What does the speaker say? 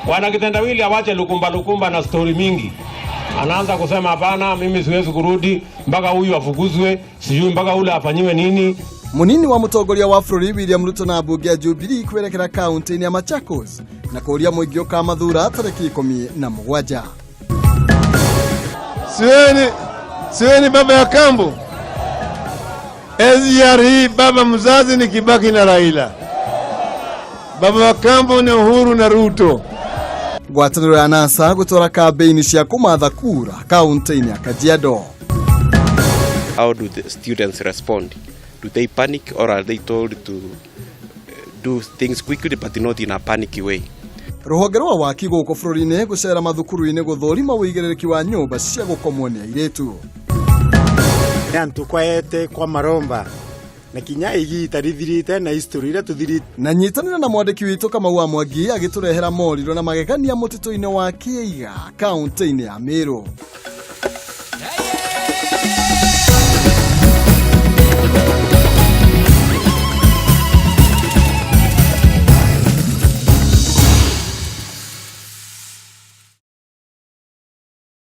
Bwana Kitendawili awache lukumba lukumba na stori mingi. Anaanza kusema hapana, mimi siwezi kurudi mpaka huyu afukuzwe, sijui mpaka ule afanyiwe nini. Munini wa mutongoria wa bũrũri William Ruto na mbunge ya Jubilee kwerekera kaunti-inĩ ya Machakos na kũũria mũingĩ ũkamathura tarĩki 17. Siweni baba ya kambo. SGR hii baba mzazi ni Kibaki na Raila, baba wa kambo ni Uhuru na Ruto. Ngwatanĩro ya NASA gũtwara kambĩini cia kũmatha kura kaunti-inĩ ya Kajiado. How do the students respond? Do they panic or are they told to do things quickly but not in a panicky way? Rũhonge rwa waki gũkũ bũrũri-inĩ gũcera mathukuru-inĩ gũthũrima ũigĩrĩrĩki wa nyũmba cia gũkomwo nĩ airĩtu. Antu kwaete kwa maromba na kinya igita rithirite na history iria tuthirite. Na nyitanĩra na mwandĩki witũ Kamau wa Mwangi agĩtũrehera morirũ na magegania mũtitũ-inĩ wa Kĩiga kaunti-inĩ ya Meru.